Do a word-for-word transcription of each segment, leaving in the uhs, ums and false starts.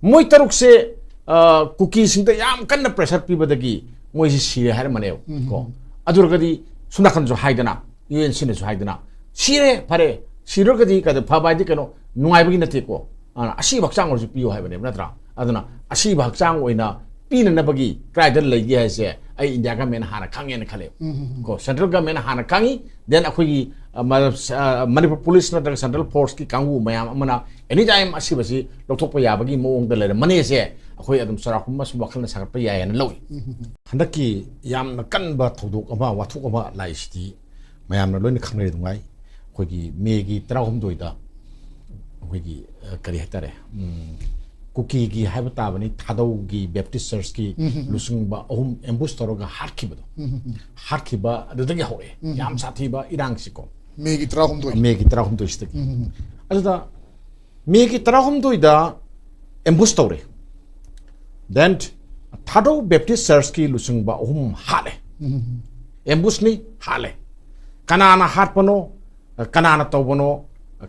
ꯃꯣꯏ ꯇꯔꯨꯛꯁꯦ, ꯑ, ꯀꯨꯀꯤꯁꯤꯡꯗ ꯌꯥꯝ ꯀꯟꯅ pressure ꯄꯤꯕꯗꯒꯤ ꯃꯣꯏꯁꯤ ꯁꯤꯔꯦ ꯍꯥꯏꯔꯝꯕꯅꯦꯕ꯫ ꯎꯝ꯫ ꯀꯣ, ꯑꯗꯨ ꯑꯣꯏꯔꯒꯗꯤ ꯁꯣꯝ ꯅꯥꯀꯟꯁꯨ ꯍꯥꯏꯗꯅ, ꯌꯨ ꯑꯦꯟ ꯁꯤꯅꯁꯨ ꯍꯥꯏꯗꯅ, "ꯁꯤꯔꯦ, ꯐꯔꯦ, ꯁꯤꯔꯒꯗꯤ ꯀꯩꯗꯧ-, ꯐꯕ ꯍꯥꯏꯗꯤ ꯀꯩꯅꯣ, ꯅꯨꯡꯉꯥꯏꯕꯒꯤ ꯅꯠꯇꯦꯀꯣ, ꯑ, ꯑꯁꯤꯕ ꯍꯛꯆꯥꯡ ꯑꯣꯏꯔꯁꯨ ꯄꯤꯌꯨ" ꯍꯥꯏꯕꯅꯦꯕ, ꯅꯠꯇ꯭ꯔꯥ? ꯑꯗꯨꯅ ꯑꯁꯤꯕ ꯍꯛꯆꯥꯡ ꯑꯣꯏꯅ ꯄꯤꯅꯅꯕꯒꯤ ꯀꯗꯥꯏꯗ ꯂꯩꯒꯦ ꯍꯥꯏꯁꯦ ꯑꯩ India government ꯍꯥꯟꯅ ꯈꯪꯉꯦꯅ ꯈꯜꯂꯦꯕ꯫ ꯎꯝ, ꯎꯝ, ꯎꯝ꯫ ꯀꯣ, central government ꯍꯥꯟꯅ ꯈꯪꯉꯤ, then ꯑꯩꯈꯣꯏꯒꯤ, ꯑ, ꯃ-, ꯑ, ꯃꯅꯤꯄꯨꯔ ꯄꯨꯂꯤꯁ ꯅꯠꯇ꯭ꯔꯒ central forceꯀꯤ ꯀꯥꯡꯕꯨ ꯃꯌꯥꯝ ꯑꯃꯅ any time ꯑꯁꯤꯕꯁꯤ ꯂꯧꯊꯣꯛꯄ ꯌꯥꯕꯒꯤ ꯃꯑꯣꯡꯗ ꯂꯩꯔꯝꯃꯅꯤꯁꯦ ꯑꯩꯈꯣꯏ ꯑꯗꯨꯝ ꯆꯥꯎꯔꯥꯛꯄ ꯑꯃ ꯁꯨꯝ ꯋꯥꯈꯜꯅ ꯁꯥꯒꯠꯄ ꯌꯥꯏ ꯍꯥꯏꯅ ꯂꯧꯏ꯫ ꯎꯝ, ꯎꯝ, ꯎꯝ꯫ ꯍꯟꯗꯛꯀꯤ ꯌꯥꯝꯅ ꯀꯟꯕ ꯊꯧꯗꯣꯛ ꯑꯃ, ꯋꯥꯊꯣꯛ ꯑꯃ ꯂꯥꯛꯏꯁꯤꯗꯤ ꯃꯌꯥꯝꯅ ꯂꯣꯏꯅ ꯈꯪꯅꯔꯤꯗꯨꯉꯥꯏ, ꯑꯩꯈꯣꯏꯒꯤ ꯃꯦꯒꯤ ꯇꯔꯥꯍꯨꯝꯗꯣꯏꯗ ꯑꯩꯈꯣꯏꯒꯤ, ꯑ, ꯀꯔꯤ ꯍꯥꯏꯇꯥꯔꯦ, ꯎꯝ, ꯀꯨꯀꯤꯒꯤ ꯍꯥꯏꯕ ꯇꯥꯕꯅꯤ, ꯊꯥꯗꯧꯒꯤ Baptist Churchꯀꯤ ꯎꯝ, ꯎꯝ, ꯎꯝ꯫ ꯂꯨꯆꯤꯡꯕ ꯑꯍꯨꯝ ambush ꯇꯧꯔꯒ ꯍꯥꯠꯈꯤꯕꯗꯣ, ꯎꯝ, ꯎꯝ, ꯎꯝ꯫ ꯍꯥꯠꯈꯤꯕ ꯑꯗꯨꯗꯒꯤ ꯍꯧꯔꯛꯑꯦ꯫ ꯎꯝ, ꯎꯝ, ꯌꯥꯝ ꯎꯝ꯫ ꯁꯥꯊꯤꯕ ꯏꯔꯥꯡꯁꯤꯀꯣ꯫ ꯃꯦꯒꯤ ꯇꯔꯥꯍꯨꯝꯗꯣꯏꯁꯤꯗꯒꯤ꯫ ꯃꯦꯒꯤ ꯇꯔꯥꯍꯨꯝꯗꯣꯏꯁꯤꯗꯒꯤ꯫ ꯎꯝ, ꯎꯝ, ꯎꯝ꯫ ꯑꯗꯨꯗ ꯃꯦꯒꯤ ꯇꯔꯥꯍꯨꯝꯗꯣꯏꯗ ambush ꯇꯧꯔꯦ꯫ Then ꯊꯥꯗꯧ Baptist Churchꯀꯤ ꯂꯨꯆꯤꯡꯕ ꯑꯍꯨꯝ ꯍꯥꯠꯂꯦ꯫ ꯎꯝ, ꯎꯝ, ꯎꯝ꯫ Ambushꯅꯤ, ꯍꯥꯠꯂꯦ꯫ ꯀꯅꯥꯅ ꯍꯥꯠꯄꯅꯣ, ꯀꯅꯥꯅ ꯇꯧꯕꯅꯣ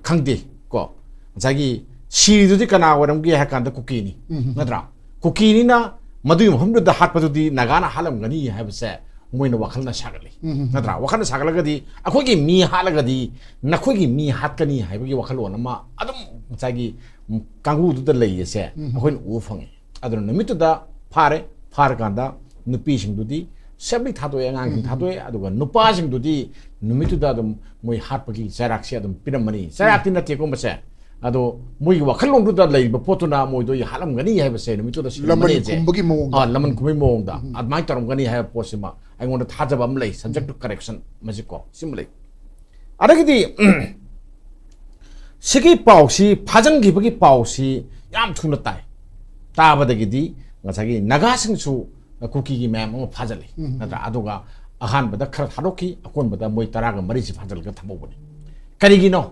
ꯈꯪꯗꯦ ꯀꯣ꯫ ꯉꯁꯥꯏꯒꯤ ꯁꯤꯔꯤꯗꯨꯗꯤ ꯀꯅꯥ ꯑꯣꯏꯔꯝꯒꯦ ꯍꯥꯏ ꯀꯥꯟꯗ ꯀꯨꯀꯤꯅꯤ, ꯎꯝ꯫ ꯅꯠꯇ꯭ꯔꯥ? ꯀꯨꯀꯤꯅꯤꯅ ꯃꯗꯨꯒꯤ ꯃꯐꯝꯗꯨꯗ ꯍꯥꯠꯄꯗꯨꯗꯤ ꯅꯥꯒꯥꯅ ꯍꯥꯠꯂꯝꯒꯅꯤ ꯍꯥꯏꯕꯁꯦ ꯃꯣꯏꯅ ꯋꯥꯈꯜꯅ ꯁꯥꯒꯠꯂꯤ, ꯎꯝ꯫ ꯅꯠꯇ꯭ꯔꯥ? ꯋꯥꯈꯜꯅ ꯁꯥꯒꯠꯂꯒꯗꯤ ꯑꯩꯈꯣꯏꯒꯤ ꯃꯤ ꯍꯥꯠꯂꯒꯗꯤ ꯅꯈꯣꯏꯒꯤ ꯃꯤ ꯍꯥꯠꯀꯅꯤ ꯍꯥꯏꯕꯒꯤ ꯋꯥꯈꯜꯂꯣꯟ ꯑꯃ ꯑꯗꯨꯝ ꯉꯁꯥꯏꯒꯤ ꯀꯥꯡꯕꯨꯗꯨꯗ ꯂꯩꯌꯦꯁꯦ ꯎꯝ꯫ ꯑꯩꯈꯣꯏꯅ ꯎꯕ ꯐꯪꯉꯤ꯫ ꯑꯗꯨꯅ ꯅꯨꯃꯤꯠꯇꯨꯗ ꯐꯥꯔꯦ, ꯐꯥꯔꯀꯥꯟꯗ ꯅꯨꯄꯤꯁꯤꯡꯗꯨꯗꯤ safely ꯊꯥꯗꯣꯛꯑꯦ, ꯑꯉꯥꯡꯁꯤꯡ ꯎꯝ꯫ ꯊꯥꯗꯣꯛꯑꯦ, ꯑꯗꯨꯒ ꯅꯨꯄꯥꯁꯤꯡꯗꯨꯗꯤ ꯅꯨꯃꯤꯠꯇꯨꯗ ꯑꯗꯨꯝ ꯃꯣꯏ ꯍꯥꯠꯄꯒꯤ ꯆꯩꯔꯥꯛꯁꯦ ꯑꯗꯨꯝ ꯄꯤꯔꯝꯃꯅꯤ꯫ ꯆꯩꯔꯥꯛꯇꯤ ꯎꯝ꯫ ꯅꯠꯇꯦꯀꯣ ꯃꯁꯦ, ꯑꯗꯣ ꯃꯣꯏꯒꯤ ꯋꯥꯈꯜꯂꯣꯟꯗꯨꯗ ꯂꯩꯔꯤꯕ ꯄꯣꯠꯇꯨꯅ ꯃꯣꯏꯗꯣ ꯑꯩ ꯍꯥꯠꯂꯝꯒꯅꯤ ꯍꯥꯏꯕꯁꯦ ꯅꯨꯃꯤꯠꯇꯨꯗ ꯂꯃꯟ ꯁꯤꯔꯝꯒꯅꯤꯁꯦ꯫ ꯈꯨꯝꯕꯒꯤ ꯃꯑꯣꯡꯗ꯫ ꯑꯥ, ꯂꯃꯟ ꯈꯨꯝꯕꯒꯤ ꯃꯑꯣꯡꯗ ꯎꯝ꯫ ꯑꯗꯨꯃꯥꯏꯅ ꯇꯧꯔꯝꯒꯅꯤ ꯍꯥꯏꯕ ꯄꯣꯠꯁꯤꯃ ꯑꯩꯉꯣꯟꯗ ꯊꯥꯖꯕ ꯑꯃ ꯂꯩ, subject to correction ꯃꯁꯤꯀꯣ, ꯁꯤꯃ ꯂꯩ꯫ ꯑꯗꯒꯤꯗꯤ ꯁꯤꯒꯤ ꯄꯥꯎꯁꯤ, ꯐꯥꯖꯤꯟꯈꯤꯕꯒꯤ ꯄꯥꯎꯁꯤ ꯌꯥꯝ ꯊꯨꯅ ꯇꯥꯏ꯫ ꯇꯥꯕꯗꯒꯤꯗꯤ ꯉꯁꯥꯏꯒꯤ ꯅꯥꯒꯥꯁꯤꯡꯁꯨ ꯀꯨꯀꯤꯒꯤ ꯃꯌꯥꯝ ꯑꯃ ꯐꯥꯖꯤꯜꯂꯤ, ꯎꯝ꯫ ꯅꯠꯇ꯭ꯔꯥ? ꯑꯗꯨꯒ ꯑꯍꯥꯟꯕꯗ ꯈꯔ ꯊꯥꯗꯣꯛꯈꯤ, ꯑꯀꯣꯟꯕꯗ ꯃꯣꯏ ꯇꯔꯥꯒ ꯃꯔꯤꯁꯤ ꯐꯥꯖꯤꯜꯂꯒ ꯊꯝꯍꯧꯕꯅꯤ꯫ ꯀꯔꯤꯒꯤꯅꯣ?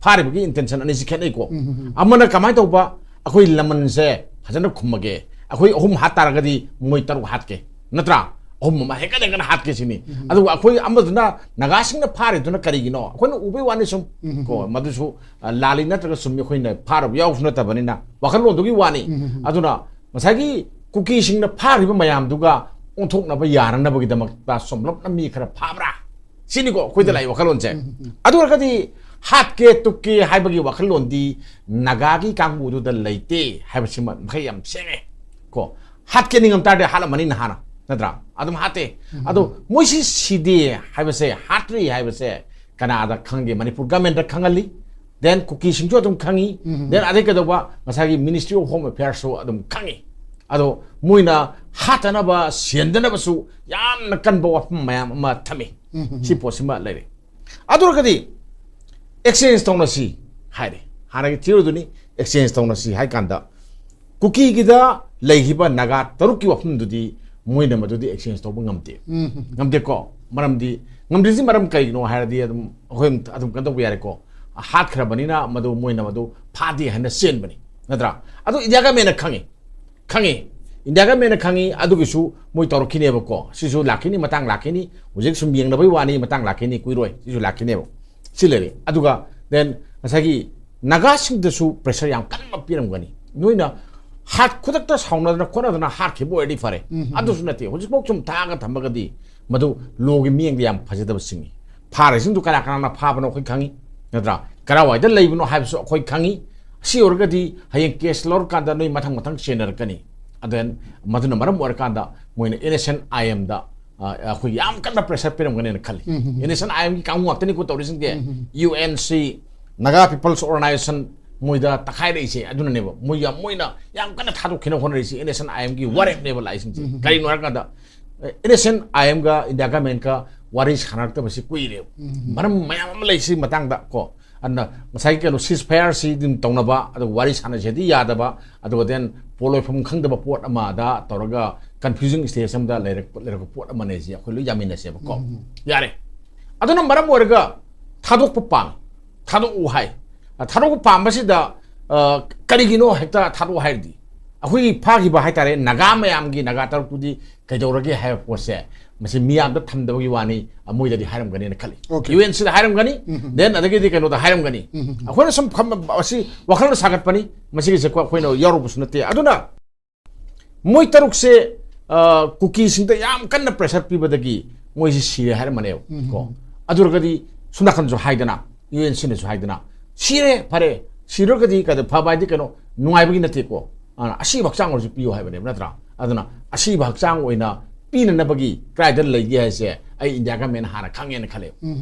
ꯐꯥꯔꯤꯕꯒꯤ intention ꯑꯅꯤꯁꯤ ꯈꯦꯠꯅꯩꯀꯣ꯫ ꯎꯝ, ꯎꯝ, ꯎꯝ꯫ ꯑꯃꯅ ꯀꯃꯥꯏꯅ ꯇꯧꯕ? "ꯑꯩꯈꯣꯏ ꯂꯃꯟꯁꯦ ꯐꯖꯅ ꯈꯨꯝꯃꯒꯦ, ꯑꯩꯈꯣꯏ ꯑꯍꯨꯝ ꯍꯥꯠ ꯇꯥꯔꯒꯗꯤ ꯃꯣꯏ ꯇꯔꯨꯛ ꯍꯥꯠꯀꯦ", ꯅꯠꯇ꯭ꯔꯥ? ꯑꯍꯨꯝ ꯑꯃ ꯍꯦꯟꯒꯠ ꯍꯦꯟꯒꯠꯅ ꯍꯥꯠꯀꯦ ꯁꯤꯅꯤ꯫ ꯑꯗꯨꯒ ꯑꯩꯈꯣꯏ ꯑꯃꯗꯨꯅ ꯅꯥꯒꯥꯁꯤꯡꯅ ꯐꯥꯔꯤꯗꯨꯅ ꯀꯔꯤꯒꯤꯅꯣ? ꯑꯩꯈꯣꯏꯅ ꯎꯕꯩ ꯋꯥꯅꯤ ꯁꯨꯝ꯫ ꯀꯣ, ꯃꯗꯨꯁꯨ, ꯑ, ꯂꯥꯜꯂꯤ ꯅꯠꯇ꯭ꯔꯒ ꯆꯨꯝꯃꯤ, ꯑꯩꯈꯣꯏꯅ ꯐꯥꯔꯨꯕ ꯌꯥꯎꯕꯁꯨ ꯅꯠꯇꯕꯅꯤꯅ ꯋꯥꯈꯜꯂꯣꯟꯗꯨꯒꯤ ꯋꯥꯅꯤ꯫ ꯑꯗꯨꯅ ꯉꯁꯥꯏꯒꯤ ꯀꯨꯀꯤꯁꯤꯡꯅ ꯐꯥꯔꯤꯕ ꯃꯌꯥꯝꯗꯨꯒ ꯑꯣꯟꯊꯣꯛꯅꯕ ꯌꯥꯅꯅꯕꯒꯤꯗꯃꯛꯇ ꯆꯣꯝꯂꯞꯅ ꯃꯤ ꯈꯔ ꯐꯥꯕ꯭ꯔꯥ? ꯁꯤꯅꯤꯀꯣ ꯑꯩꯈꯣꯏꯗ ꯂꯥꯛꯏ ꯋꯥꯈꯜꯂꯣꯟꯁꯦ꯫ ꯑꯗꯨ ꯑꯣꯏꯔꯒꯗꯤ ꯍꯥꯠꯀꯦ ꯇꯨꯞꯀꯦ ꯍꯥꯏꯕꯒꯤ ꯋꯥꯈꯜꯂꯣꯟꯗꯤ ꯅꯥꯒꯥꯒꯤ ꯀꯥꯡꯕꯨꯗꯨꯗ ꯂꯩꯇꯦ ꯍꯥꯏꯕꯁꯤꯃ ꯃꯈꯩ ꯌꯥꯝ ꯁꯦꯡꯉꯦ꯫ ꯀꯣ, ꯍꯥꯠꯀꯦ ꯅꯤꯡꯉꯝ ꯇꯥꯔꯗꯤ ꯍꯥꯠꯂꯝꯃꯅꯤ ꯅꯍꯥꯟꯅ, ꯅꯠꯇ꯭ꯔꯥ? ꯑꯗꯨꯝ ꯍꯥꯠꯇꯦ꯫ ꯑꯗꯣ ꯃꯣꯏꯁꯤ ꯁꯤꯗꯦ ꯍꯥꯏꯕꯁꯦ, ꯍꯥꯠꯇ꯭ꯔꯤ ꯍꯥꯏꯕꯁꯦ ꯀꯅꯥꯗ ꯈꯪꯒꯦ? ꯃꯅꯤꯄꯨꯔ ꯒꯃꯦꯟꯗ ꯈꯪꯍꯜꯂꯤ, then ꯀꯨꯀꯤꯁꯤꯡꯁꯨ ꯑꯗꯨꯝ ꯈꯪꯉꯤ, then ꯑꯗꯩ ꯀꯩꯗꯧꯕ, ꯉꯁꯥꯏꯒꯤ Ministry of Home Affairsꯁꯨ ꯑꯗꯨꯝ ꯈꯪꯉꯤ꯫ ꯑꯗꯣ ꯃꯣꯏꯅ ꯍꯥꯠꯇꯅꯕ, ꯁꯦꯟꯗꯅꯕꯁꯨ ꯌꯥꯝꯅ ꯀꯟꯕ ꯋꯥꯐꯝ ꯃꯌꯥꯝ ꯑꯃ ꯊꯝꯃꯤ꯫ ꯁꯤ ꯄꯣꯠꯁꯤꯃ ꯂꯩꯔꯦ꯫ ꯑꯗꯨ ꯑꯣꯏꯔꯒꯗꯤ exchange ꯇꯧꯅꯁꯤ ꯍꯥꯏꯔꯦ꯫ ꯍꯥꯟꯅꯒꯤ theoryꯗꯨꯅꯤ, exchange ꯇꯧꯅꯁꯤ ꯍꯥꯏ ꯀꯥꯟꯗ ꯀꯨꯀꯤꯒꯤꯗ ꯂꯩꯈꯤꯕ ꯅꯥꯒꯥ ꯇꯔꯨꯛꯀꯤ ꯋꯥꯐꯝꯗꯨꯗꯤ ꯃꯣꯏꯅ ꯃꯗꯨꯗꯤ exchange ꯇꯧꯕ ꯉꯝꯗꯦ꯫ ꯉꯝꯗꯦꯀꯣ꯫ ꯃꯔꯝꯗꯤ, ꯉꯝꯗ꯭ꯔꯤꯁꯤ ꯃꯔꯝ ꯀꯩꯒꯤꯅꯣ ꯍꯥꯏꯔꯗꯤ ꯑꯗꯨꯝ ꯑꯩꯈꯣꯏ ꯑꯗꯨꯝ ꯀꯩꯅꯣ ꯇꯧꯕ ꯌꯥꯔꯦꯀꯣ꯫ ꯍꯥꯠꯈ꯭ꯔꯕꯅꯤꯅ ꯃꯗꯨ ꯃꯣꯏꯅ ꯃꯗꯨ ꯐꯥꯗꯦ ꯍꯥꯏꯅ ꯆꯦꯟꯕꯅꯤ, ꯅꯠꯇ꯭ꯔꯥ? ꯑꯗꯨ ꯏꯟꯗꯤꯌꯥ ꯒꯃꯦꯟꯅ ꯈꯪꯉꯤ, ꯈꯪꯉꯤ꯫ ꯏꯟꯗꯤꯌꯥ ꯒꯃꯦꯟꯅ ꯈꯪꯉꯤ, ꯑꯗꯨꯒꯤꯁꯨ ꯃꯣꯏ ꯇꯧꯔꯛꯈꯤꯅꯦꯕꯀꯣ꯫ ꯁꯤꯁꯨ ꯂꯥꯛꯈꯤꯅꯤ, ꯃꯇꯥꯡ ꯂꯥꯛꯈꯤꯅꯤ꯫ ꯍꯧꯖꯤꯛ ꯁꯨꯝ ꯌꯦꯡꯅꯕꯩ ꯋꯥꯅꯤ, ꯃꯇꯥꯡ ꯂꯥꯛꯈꯤꯅꯤ, ꯀꯨꯏꯔꯣꯏ꯫ ꯁꯤꯁꯨ ꯂꯥꯛꯈꯤꯅꯦꯕ꯫ ꯁꯤ ꯂꯩꯔꯦ꯫ ꯑꯗꯨꯒ then ꯉꯁꯥꯏꯒꯤ ꯅꯥꯒꯥꯁꯤꯡꯗꯁꯨ pressure ꯌꯥꯝ ꯀꯟꯕ ꯄꯤꯔꯝꯒꯅꯤ꯫ ꯅꯣꯏꯅ ꯍꯥꯠ-, ꯈꯨꯗꯛꯇ ꯁꯥꯎꯅꯗꯅ ꯈꯣꯠꯅꯗꯅ ꯍꯥꯠꯈꯤꯕ ꯑꯣꯏꯔꯗꯤ ꯐꯔꯦ꯫ ꯑꯗꯨꯁꯨ ꯅꯠꯇꯦ꯫ ꯍꯧꯖꯤꯛꯐꯥꯎ ꯁꯨꯝ ꯊꯥꯡꯉꯒ ꯊꯝꯃꯒꯗꯤ ꯃꯗꯨ lawꯒꯤ ꯃꯤꯠꯌꯦꯡꯗ ꯌꯥꯝ ꯐꯖꯗꯕ ꯆꯤꯡꯏ꯫ ꯐꯥꯔꯤꯁꯤꯡꯗꯨ ꯀꯅꯥ ꯀꯅꯥꯅ ꯐꯥꯕꯅꯣ ꯑꯩꯈꯣꯏ ꯈꯪꯉꯤ, ꯅꯠꯇ꯭ꯔꯥ? ꯀꯔꯥꯏꯋꯥꯏꯗ ꯂꯩꯕꯅꯣ ꯍꯥꯏꯕꯁꯨ ꯑꯩꯈꯣꯏ ꯈꯪꯉꯤ꯫ ꯑꯁꯤ ꯑꯣꯏꯔꯒꯗꯤ ꯍꯌꯦꯡ case ꯂꯧꯔꯀꯥꯟꯗ ꯅꯣꯏ ꯃꯊꯪ ꯃꯊꯪ ꯆꯦꯟꯅꯔꯛꯀꯅꯤ꯫ ꯑꯗꯨꯅ ꯃꯗꯨꯅ ꯃꯔꯝ ꯑꯣꯏꯔꯀꯥꯟꯗ ꯃꯣꯏꯅ NSCN-IMꯗ, ꯑ, ꯑꯩꯈꯣꯏ ꯌꯥꯝ ꯀꯟꯅ pressure ꯄꯤꯔꯝꯒꯅꯦꯅ ꯈꯜꯂꯤ꯫ NSCN-IMꯒꯤ ꯀꯥꯡꯕꯨ ꯉꯥꯛꯇꯅꯤꯀꯣ ꯇꯧꯔꯤꯁꯤꯡꯁꯦ꯫ UNC, Naga People's Organization, ꯃꯣꯏꯗ ꯇꯛꯈꯥꯏꯔꯛꯏꯁꯦ ꯑꯗꯨꯅꯅꯦꯕ꯫ ꯃꯣꯏ ꯌꯥꯝ, ꯃꯣꯏꯅ ꯌꯥꯝ ꯀꯟꯅ ꯊꯥꯗꯣꯛꯈꯤꯅꯕ ꯍꯣꯠꯅꯔꯤꯁꯦ NSCN-IMꯒꯤ ꯋꯥꯔꯦꯞꯅꯦꯕ ꯂꯥꯛꯏꯁꯤꯡꯁꯦ꯫ ꯀꯔꯤꯒꯤꯅꯣ ꯍꯥꯏꯔꯀꯥꯟꯗ, ꯑꯦ, NSCN-IMꯒ ꯏꯟꯗꯤꯌꯥ ꯒꯃꯦꯟꯒ ꯋꯥꯔꯤ ꯁꯥꯟꯅꯔꯛꯇꯕꯁꯤ ꯀꯨꯏꯔꯦꯕ꯫ ꯃꯔꯝ ꯃꯌꯥꯝ ꯑꯃ ꯂꯩ ꯁꯤ ꯃꯇꯥꯡꯗ ꯀꯣ꯫ ꯑꯗꯨꯅ ꯉꯁꯥꯏꯒꯤ ꯀꯩꯅꯣ ceasefire ꯁꯤ ꯑꯗꯨꯝ ꯇꯧꯅꯕ, ꯑꯗꯨꯒ ꯋꯥꯔꯤ ꯁꯥꯟꯅꯁꯦꯗꯤ ꯌꯥꯗꯕ, ꯑꯗꯨꯒ then ꯄꯣꯠꯂꯣꯏꯐꯝ ꯈꯪꯗꯕ ꯄꯣꯠ ꯑꯃꯗ ꯇꯧꯔꯒ confusing stage ꯑꯃꯗ ꯂꯩꯔꯛꯄ, ꯂꯩꯔꯛꯄ ꯄꯣꯠ ꯑꯃꯅꯦ ꯁꯤ ꯑꯩꯈꯣꯏ ꯂꯣꯏ ꯌꯥꯃꯤꯟꯅꯁꯦꯕꯀꯣ꯫ ꯌꯥꯔꯦ꯫ ꯑꯗꯨꯅ ꯃꯔꯝ ꯑꯣꯏꯔꯒ ꯊꯥꯗꯣꯛꯄ ꯄꯥꯝꯃꯤ꯫ ꯊꯥꯗꯣꯛꯎ ꯍꯥꯏ꯫ ꯑ, ꯊꯥꯗꯣꯛꯄ ꯄꯥꯝꯕꯁꯤꯗ, ꯑ, ꯀꯔꯤꯒꯤꯅꯣ ꯍꯦꯛꯇ ꯊꯥꯗꯣꯛꯎ ꯍꯥꯏꯔꯗꯤ? ꯑꯩꯈꯣꯏꯒꯤ ꯐꯥꯈꯤꯕ ꯍꯥꯏꯇꯥꯔꯦ, ꯅꯥꯒꯥ ꯃꯌꯥꯝꯒꯤ, ꯅꯥꯒꯥ ꯇꯔꯨꯛꯇꯨꯗꯤ ꯀꯩꯗꯧꯔꯒꯦ ꯍꯥꯏꯕ ꯄꯣꯠꯁꯦ, ꯃꯁꯤ ꯃꯤꯌꯥꯝꯗ ꯊꯝꯗꯕꯒꯤ ꯋꯥꯅꯤ, ꯃꯣꯏꯗꯗꯤ ꯍꯥꯏꯔꯝꯒꯅꯤꯅ ꯈꯜꯂꯤ꯫ Okay. ꯌꯨ ꯑꯦꯟ ꯁꯤꯗ ꯍꯥꯏꯔꯝꯒꯅꯤ, then ꯑꯗꯒꯤꯗꯤ ꯀꯩꯅꯣꯗ ꯍꯥꯏꯔꯝꯒꯅꯤ꯫ ꯑꯩꯈꯣꯏꯅ ꯁꯨꯝ ꯈꯝ-, ꯑꯁꯤ ꯋꯥꯈꯜꯅ ꯁꯥꯒꯠꯄꯅꯤ, ꯃꯁꯤꯒꯤꯁꯦ ꯑꯩꯈꯣꯏꯅ ꯌꯥꯎꯔꯨꯕꯁꯨ ꯅꯠꯇꯦ꯫ ꯑꯗꯨꯅ ꯃꯣꯏ ꯇꯔꯨꯛꯁꯦ, ꯑ, ꯀꯨꯀꯤꯁꯤꯡꯗ ꯌꯥꯝ ꯀꯟꯅ pressure ꯄꯤꯕꯗꯒꯤ ꯃꯣꯏꯁꯤ ꯁꯤꯔꯦ ꯍꯥꯏꯔꯝꯃꯅꯦꯕ꯫ ꯀꯣ, ꯑꯗꯨ ꯑꯣꯏꯔꯒꯗꯤ ꯁꯣꯝ ꯅꯥꯀꯟꯁꯨ ꯍꯥꯏꯗꯅ, ꯌꯨ ꯑꯦꯟ ꯁꯤꯅꯁꯨ ꯍꯥꯏꯗꯅ, ꯁꯤꯔꯦ, ꯐꯔꯦ, ꯁꯤꯔꯒꯗꯤ ꯀꯩꯗ-, ꯐꯕ ꯍꯥꯏꯗꯤ ꯀꯩꯅꯣ, ꯅꯨꯡꯉꯥꯏꯕꯒꯤ ꯅꯠꯇꯦꯀꯣ꯫ ꯑꯗꯨꯅ ꯑꯁꯤꯕ ꯍꯛꯆꯥꯡ ꯑꯣꯏꯔꯁꯨ ꯄꯤꯌꯨ ꯍꯥꯏꯕꯅꯦꯕ, ꯅꯠꯇ꯭ꯔꯥ? ꯑꯗꯨꯅ ꯑꯁꯤꯕ ꯍꯛꯆꯥꯡ ꯑꯣꯏꯅ ꯄꯤꯅꯅꯕꯒꯤ ꯀꯗꯥꯏꯗ ꯂꯩꯒꯦ ꯍꯥꯏꯁꯦ ꯑꯩ ꯏꯟꯗꯤꯌꯥ ꯒꯃꯦꯟ ꯍꯥꯟꯅ ꯈꯪꯉꯦꯅ ꯈꯜꯂꯦꯕ꯫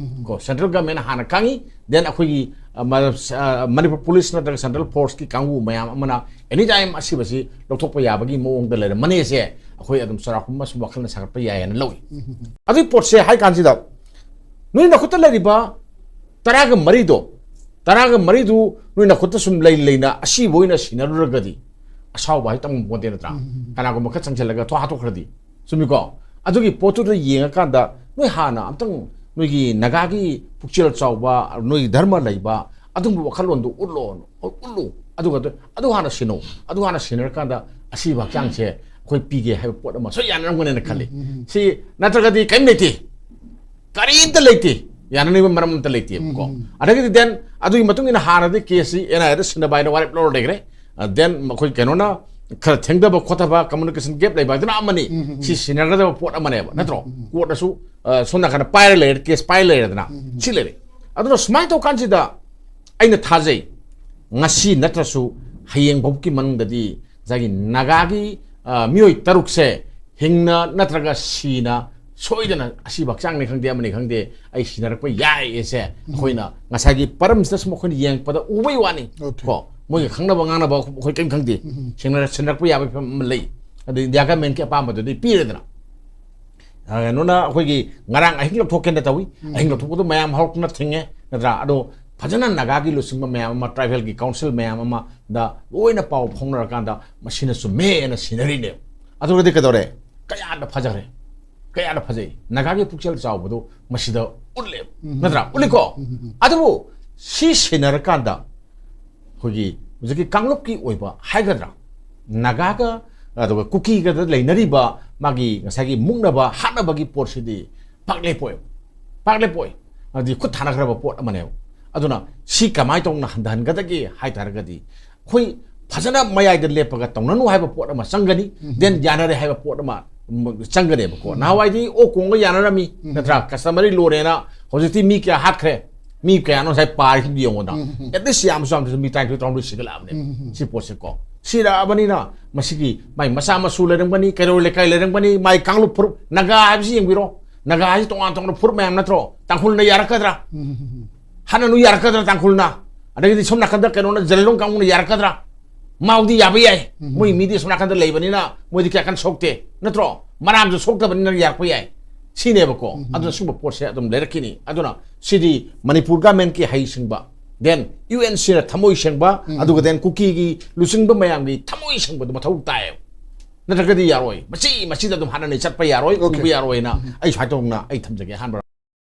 ꯀꯣ, central government ꯍꯥꯟꯅ ꯈꯪꯉꯤ, then ꯑꯩꯈꯣꯏꯒꯤ, ꯑ, ꯃ-, ꯑ, ꯃꯅꯤꯄꯨꯔ ꯄꯨꯂꯤꯁ ꯅꯠꯇ꯭ꯔꯒ central forceꯀꯤ ꯀꯥꯡꯕꯨ ꯃꯌꯥꯝ ꯑꯃꯅ any time ꯑꯁꯤꯕꯁꯤ ꯂꯧꯊꯣꯛꯄ ꯌꯥꯕꯒꯤ ꯃꯑꯣꯡꯗ ꯂꯩꯔꯝꯃꯅꯤꯁꯦ ꯑꯩꯈꯣꯏ ꯑꯗꯨꯝ ꯆꯥꯎꯔꯥꯛꯄ ꯑꯃ ꯁꯨꯝ ꯋꯥꯈꯜꯅ ꯁꯥꯒꯠꯄ ꯌꯥꯏ ꯍꯥꯏꯅ ꯂꯧꯏ꯫ ꯑꯗꯨꯒꯤ ꯄꯣꯠꯁꯦ ꯍꯥꯏ ꯀꯥꯟꯁꯤꯗ ꯅꯣꯏ ꯅꯈꯨꯠꯇ ꯂꯩꯔꯤꯕ ꯇꯔꯥꯒ ꯃꯔꯤꯗꯣ, ꯇꯔꯥꯒ ꯃꯔꯤꯗꯨ ꯅꯣꯏ ꯅꯈꯨꯠꯇ ꯁꯨꯝ ꯂꯩ ꯂꯩꯅ ꯑꯁꯤꯕ ꯑꯣꯏꯅ ꯁꯤꯟꯅꯔꯨꯔꯒꯗꯤ ꯑꯁꯥꯎꯕ ꯍꯥꯏ ꯇꯝ ꯄꯣꯟꯇꯦ, ꯅꯠꯇ꯭ꯔꯥ? ꯀꯅꯥꯒꯨꯝꯕ ꯈꯔ ꯆꯪꯁꯤꯜꯂꯒ ꯊꯣꯛ ꯍꯥꯠꯇꯣꯛꯈ꯭ꯔꯗꯤ, ꯆꯨꯝꯃꯤꯀꯣ? ꯑꯗꯨꯒꯤ ꯄꯣꯠꯇꯨꯗ ꯌꯦꯡꯉꯀꯥꯟꯗ ꯅꯣꯏ ꯍꯥꯟꯅ ꯑꯝꯇꯪ ꯅꯣꯏꯒꯤ ꯅꯥꯒꯥꯒꯤ ꯄꯨꯛꯆꯦꯜ ꯆꯥꯎꯕ, ꯅꯣꯏꯒꯤ ꯙꯔꯃ ꯂꯩꯕ, ꯑꯗꯨꯒꯨꯝꯕ ꯋꯥꯈꯜꯂꯣꯟꯗꯣ ꯎꯠꯂꯣ, ꯎꯠꯂꯨ꯫ ꯑꯗꯨꯒ ꯑꯗꯨ, ꯑꯗꯨ ꯍꯥꯟꯅ ꯁꯤꯟꯅꯧ꯫ ꯑꯗꯨ ꯍꯥꯟꯅ ꯁꯤꯟꯅꯔꯀꯥꯟꯗ ꯑꯁꯤꯕ ꯍꯛꯆꯥꯡꯁꯦ ꯑꯩꯈꯣꯏ ꯄꯤꯒꯦ ꯍꯥꯏꯕ ꯄꯣꯠ ꯑꯃ ꯁꯣꯏ ꯌꯥꯅꯔꯝꯒꯅꯦꯅ ꯈꯜꯂꯤ꯫ ꯁꯤ ꯅꯠꯇ꯭ꯔꯒꯗꯤ ꯀꯔꯤꯝ ꯂꯩꯇꯦ, ꯀꯔꯤꯝꯇ ꯂꯩꯇꯦ, ꯌꯥꯅꯅꯤꯡꯕ ꯃꯔꯝ ꯑꯝꯇ ꯂꯩꯇꯦꯕꯀꯣ꯫ ꯑꯗꯒꯤꯗꯤ then ꯑꯗꯨꯒꯤ ꯃꯇꯨꯡ ꯏꯟꯅ ꯍꯥꯟꯅꯗꯤ case ꯁꯤ ꯑꯦꯟ ꯑꯥꯏ ꯑꯦꯗ ꯁꯤꯟꯅꯕ ꯍꯥꯏꯅ ꯋꯥꯔꯦꯞ ꯂꯧꯔ ꯂꯩꯈ꯭ꯔꯦ꯫ ꯑ, then ꯑꯩꯈꯣꯏ ꯀꯩꯅꯣꯅ ꯈꯔ ꯊꯦꯡꯊꯕ ꯈꯣꯠꯊꯕ, communication gap ꯂꯩꯕ ꯍꯥꯏꯗꯨꯅ ꯑꯃꯅꯤ꯫ ꯁꯤ ꯁꯤꯟꯅꯒꯗꯕ ꯄꯣꯠ ꯑꯃꯅꯦꯕ, ꯅꯠꯇ꯭ꯔꯣ? ꯀꯣꯔꯠꯅꯁꯨ, ꯑ, ꯁꯣꯝ ꯅꯥꯀꯟꯗ ꯄꯥꯏꯔ ꯂꯩꯔꯦ, case ꯄꯥꯏꯔ ꯂꯩꯔꯦꯗꯅ꯫ ꯁꯤ ꯂꯩꯔꯦ꯫ ꯑꯗꯨꯅ ꯁꯨꯃꯥꯏꯅ ꯇꯧ ꯀꯥꯟꯁꯤꯗ ꯑꯩꯅ ꯊꯥꯖꯩ, ꯉꯁꯤ ꯅꯠꯇ꯭ꯔꯁꯨ ꯍꯌꯦꯡ ꯐꯥꯎꯕꯒꯤ ꯃꯅꯨꯡꯗꯗꯤ ꯉꯁꯥꯏꯒꯤ ꯅꯥꯒꯥꯒꯤ, ꯑ, ꯃꯤꯑꯣꯏ ꯇꯔꯨꯛꯁꯦ ꯍꯤꯡꯅ ꯅꯠꯇ꯭ꯔꯒ ꯁꯤꯅ ꯁꯣꯏꯗꯅ ꯑꯁꯤꯕ ꯍꯛꯆꯥꯡꯅꯤ ꯈꯪꯗꯦ, ꯑꯃꯅꯤ ꯈꯪꯗꯦ, ꯑꯩ ꯁꯤꯟꯅꯔꯛꯄ ꯌꯥꯏ ꯑꯁꯦ ꯑꯩꯈꯣꯏꯅ ꯉꯁꯥꯏꯒꯤ ꯄꯔꯝꯁꯤꯗ ꯁꯨꯝ ꯑꯩꯈꯣꯏꯅ ꯌꯦꯡꯉꯛꯄꯗ ꯎꯕꯩ ꯋꯥꯅꯤ꯫ Okay. ꯀꯣ, ꯃꯣꯏꯒ ꯈꯪꯅꯕ ꯉꯥꯡꯅꯕ ꯑꯩꯈꯣꯏ ꯀꯔꯤꯝ ꯈꯪꯗꯦ꯫ ꯁꯤꯟꯅꯔ-, ꯁꯤꯟꯅꯔꯛꯄ ꯌꯥꯕꯒꯤ ꯐꯤꯕꯝ ꯑꯃ ꯂꯩ꯫ ꯑꯗꯨ ꯏꯟꯗꯤꯌꯥ ꯒꯃꯦꯟꯒꯤ ꯑꯄꯥꯝꯕꯗꯨꯗꯤ ꯄꯤꯔꯦꯗꯅ꯫ ꯑ, ꯀꯩꯅꯣꯅ ꯑꯩꯈꯣꯏꯒꯤ ꯉꯔꯥꯡ ꯑꯍꯤꯡ ꯂꯧꯊꯣꯛꯀꯦꯅ ꯇꯧꯏ꯫ ꯑꯍꯤꯡ ꯂꯧꯊꯣꯛꯄꯗꯣ ꯃꯌꯥꯝ ꯍꯧꯔꯛꯇꯨꯅ ꯊꯤꯡꯉꯦ, ꯅꯠꯇ꯭ꯔꯥ? ꯑꯗꯣ ꯐꯖꯅ ꯅꯥꯒꯥꯒꯤ ꯂꯨꯆꯤꯡꯕ ꯃꯌꯥꯝ ꯑꯃ, tribal ꯒꯤ council ꯃꯌꯥꯝ ꯑꯃꯗ ꯂꯣꯏꯅ ꯄꯥꯎ ꯐꯥꯎꯅꯔꯀꯥꯟꯗ ꯃꯁꯤꯅ ꯆꯨꯝꯃꯦꯅ ꯁꯤꯟꯅꯔꯤꯅꯦꯕ꯫ ꯑꯗꯨꯒꯗꯤ ꯀꯩꯗꯧꯔꯦ? ꯀꯌꯥꯗ ꯐꯖꯈ꯭ꯔꯦ, ꯀꯌꯥꯗ ꯐꯖꯩ꯫ ꯅꯥꯒꯥꯒꯤ ꯄꯨꯛꯆꯦꯜ ꯆꯥꯎꯕꯗꯣ ꯃꯁꯤꯗ ꯎꯠꯂꯦꯕ, ꯅꯠꯇ꯭ꯔꯥ? ꯎꯠꯂꯤꯀꯣ? ꯑꯗꯨꯕꯨ ꯁꯤ ꯁꯤꯟꯅꯔꯀꯥꯟꯗ ꯑꯩꯈꯣꯏꯒꯤ ꯍꯧꯖꯤꯛꯀꯤ ꯀꯥꯡꯂꯨꯞꯀꯤ ꯑꯣꯏꯕ ꯍꯥꯏꯒꯗ꯭ꯔꯥ, ꯅꯥꯒꯥꯒ ꯑꯗꯨꯒ ꯀꯨꯀꯤꯒꯗ ꯂꯩꯅꯔꯤꯕ ꯃꯥꯒꯤ ꯉꯁꯥꯏꯒꯤ ꯃꯨꯛꯅꯕ ꯍꯥꯠꯅꯕꯒꯤ ꯄꯣꯠꯁꯤꯗꯤ ꯄꯥꯛ ꯂꯦꯞꯄꯣꯏ, ꯄꯥꯛ ꯂꯦꯞꯄꯣꯏ꯫ ꯑꯗꯨꯗꯤ ꯈꯨꯠ ꯊꯥꯅꯈ꯭ꯔꯕ ꯄꯣꯠ ꯑꯃꯅꯦꯕ꯫ ꯑꯗꯨꯅ ꯁꯤ ꯀꯃꯥꯏꯅ ꯇꯧꯅ ꯍꯟꯊꯍꯟꯒꯗꯒꯦ ꯍꯥꯏ ꯇꯥꯔꯒꯗꯤ, ꯑꯩꯈꯣꯏ ꯐꯖꯅ ꯃꯌꯥꯏꯗ ꯂꯦꯞꯄꯒ ꯇꯧꯅꯅꯨ ꯍꯥꯏꯕ ꯄꯣꯠ ꯑꯃ ꯆꯪꯒꯅꯤ, ꯎꯝ꯫ Then ꯌꯥꯅꯔꯦ ꯍꯥꯏꯕ ꯄꯣꯠ ꯑꯃ, ꯎꯝ, ꯆꯪꯒꯅꯦꯕꯀꯣ꯫ ꯎꯝ꯫ ꯅꯍꯥꯟꯋꯥꯏꯗꯤ ꯑꯣꯛ ꯀꯣꯡꯒ ꯌꯥꯅꯔꯝꯃꯤ, ꯎꯝ꯫ ꯅꯠꯇ꯭ꯔꯥ? Customary law ꯅꯦꯅ ꯍꯧꯖꯤꯛꯇꯤ ꯃꯤ ꯀꯌꯥ ꯍꯥꯠꯈ꯭ꯔꯦ? ꯃꯤ ꯀꯌꯥꯅꯣ ꯉꯁꯥꯏ ꯄꯥꯔꯤꯁꯤꯡꯗꯣ ꯌꯦꯡꯉꯣꯗꯅ꯫ ꯎꯝ꯫ At least ꯌꯥꯝꯁꯨ ꯌꯥꯝꯗ꯭ꯔꯁꯨ ꯃꯤ ꯇꯔꯥꯅꯤꯊꯣꯏ, ꯇꯔꯥꯍꯨꯝꯗꯣꯏ ꯁꯤꯒꯠꯂꯛꯑꯕꯅꯦ꯫ ꯎꯝ꯫ ꯁꯤ ꯄꯣꯠꯁꯦꯀꯣ꯫ ꯁꯤꯔꯛꯑꯕꯅꯤꯅ ꯃꯁꯤꯒꯤ ꯃꯥꯏ ꯃꯆꯥ ꯃꯁꯨ ꯂꯩꯔꯝꯒꯅꯤ, ꯀꯩꯔꯣꯜ ꯂꯩꯀꯥꯏ ꯂꯩꯔꯝꯒꯅꯤ, ꯃꯥꯏ ꯀꯥꯡꯂꯨꯞ ꯐꯨꯔꯨꯞ, ꯅꯥꯒꯥ ꯍꯥꯏꯕꯁꯤ ꯌꯦꯡꯕꯤꯔꯣ꯫ ꯅꯥꯒꯥ ꯍꯥꯏꯁꯤ ꯇꯣꯉꯥꯟ ꯇꯣꯉꯥꯟꯕ ꯐꯨꯔꯨꯞ ꯃꯌꯥꯝ ꯅꯠꯇ꯭ꯔꯣ? ꯇꯥꯡꯈꯨꯜꯅ ꯌꯥꯔꯛꯀꯗ꯭ꯔꯥ? ꯎꯝ꯫ ꯍꯥꯟꯅꯅꯨ ꯌꯥꯔꯛꯀꯗ꯭ꯔꯥ ꯇꯥꯡꯈꯨꯜꯅ? ꯑꯗꯒꯤꯗꯤ ꯁꯣꯝ ꯅꯥꯀꯟꯗ ꯀꯩꯅꯣꯅ ꯖꯂꯤꯂꯣꯡ ꯀꯥꯡꯕꯨꯅ ꯌꯥꯔꯛꯀꯗ꯭ꯔꯥ? ꯃꯥꯎꯗꯤ ꯌꯥꯕ ꯌꯥꯏ꯫ ꯎꯝ꯫ ꯃꯣꯏ ꯃꯤꯗꯤ ꯁꯣꯝ ꯅꯥꯀꯟꯗ ꯂꯩꯕꯅꯤꯅ ꯃꯣꯏꯗꯤ ꯀꯌꯥ ꯀꯟꯅ ꯁꯣꯛꯇꯦ, ꯅꯠꯇ꯭ꯔꯣ? ꯃꯔꯥꯝꯁꯨ ꯁꯣꯛꯇꯕꯅꯤꯅ ꯌꯥꯔꯛꯄ ꯌꯥꯏ꯫ ꯁꯤꯅꯦꯕꯀꯣ꯫ ꯎꯝ꯫ ꯑꯗꯨꯅ ꯁꯤꯒꯨꯝꯕ ꯄꯣꯠꯁꯦ ꯑꯗꯨꯝ ꯂꯩꯔꯛꯈꯤꯅꯤ꯫ ꯑꯗꯨꯅ ꯁꯤꯗꯤ ꯃꯅꯤꯄꯨꯔ government ꯀꯤ ꯍꯩꯁꯤꯡꯕ, then U N C ꯅ ꯊꯃꯣꯏ ꯁꯦꯡꯕ, ꯎꯝ꯫ ꯑꯗꯨꯒ then ꯀꯨꯀꯤꯒꯤ ꯂꯨꯆꯤꯡꯕ ꯃꯌꯥꯝꯒꯤ ꯊꯃꯣꯏ ꯁꯦꯡꯕꯗꯣ ꯃꯊꯧ ꯇꯥꯏꯌꯦꯕ꯫ ꯅꯠꯇ꯭ꯔꯒꯗꯤ ꯌꯥꯔꯣꯏ꯫ ꯃꯁꯤ, ꯃꯁꯤꯗ ꯑꯗꯨꯝ ꯍꯥꯟꯅꯅ ꯆꯠꯄ ꯌꯥꯔꯣꯏ, OK꯫ ꯎꯕ ꯌꯥꯔꯣꯏꯅ ꯎꯝ꯫ ꯑꯩ ꯁ꯭ꯋꯥꯏ ꯇꯧꯅ ꯑꯩ ꯊꯝꯖꯒꯦ ꯑꯍꯥꯟꯕ꯫